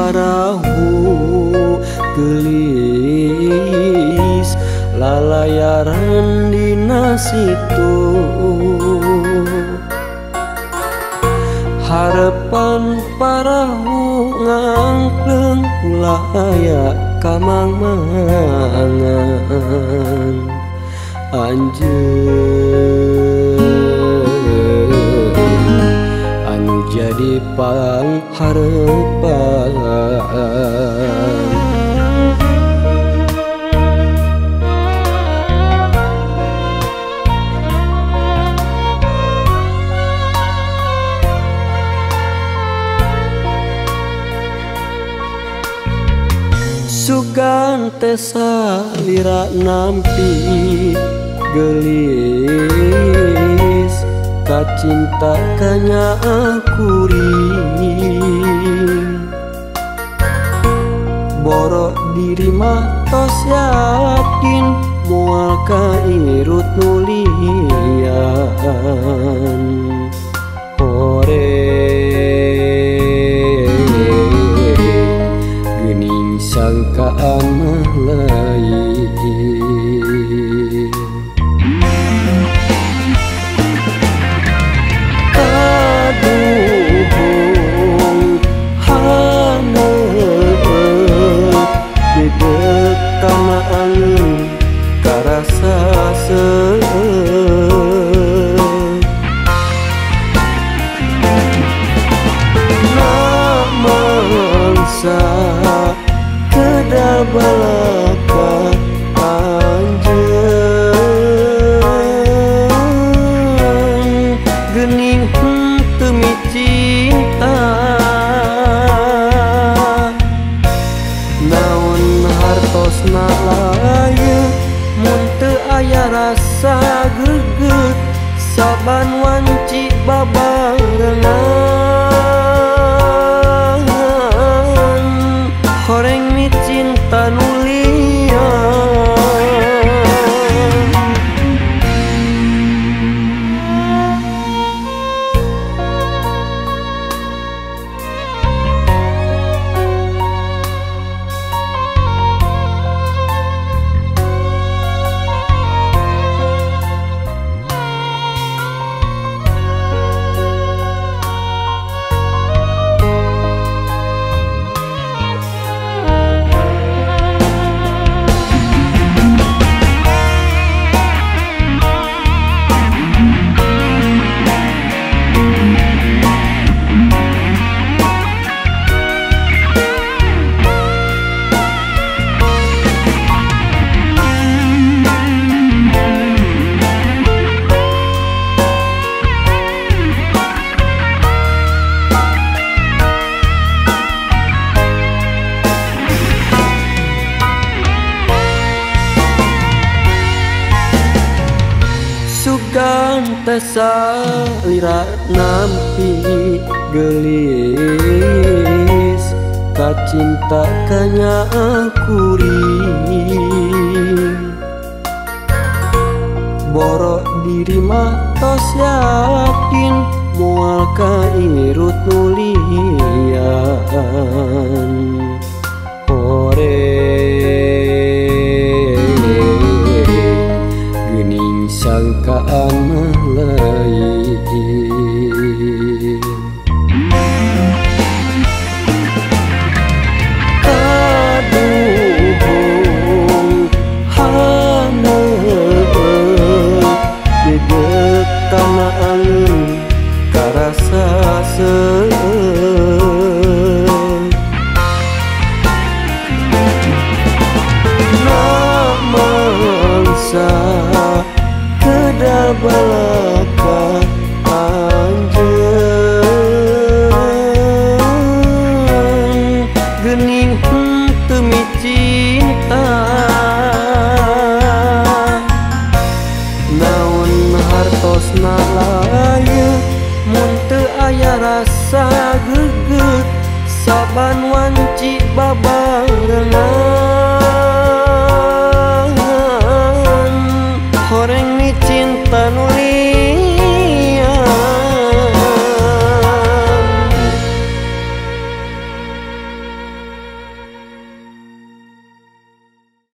parahu geulis lalayaran dina situ. Harepan parahu ngangkleng ulah aya kamang-mangan anjeun anu jadi pangharepan. Sugan teh salira nampi geulis kacinta kanya kuring. Boro diri mah tos yakin moal kairut nu lian. Hore geuning sangkaan mah lain. Kaduhung haneut dedek kana angeun karasa seueut. Namangsa kedal balaka anjeun geuning henteu micinta. Naon hartosna layeut mun teu aya rasa geugeuh saban wanci babarengan. Horeng micinta nu lian. Sugan teh salira nampi geulis kacinta kanya kuring. Boro diri mah tos yakin moal kairut nu lian. Hore geuning sangkaan mah lain. Kaduhung haneut dedek kana angeun karasa seueut. Namangsa kedal balaka anjeun geuning henteu micinta. Naon hartosna layeut mun teu aya rasa geugeuh saban wanci babarengan. Horeng micinta nu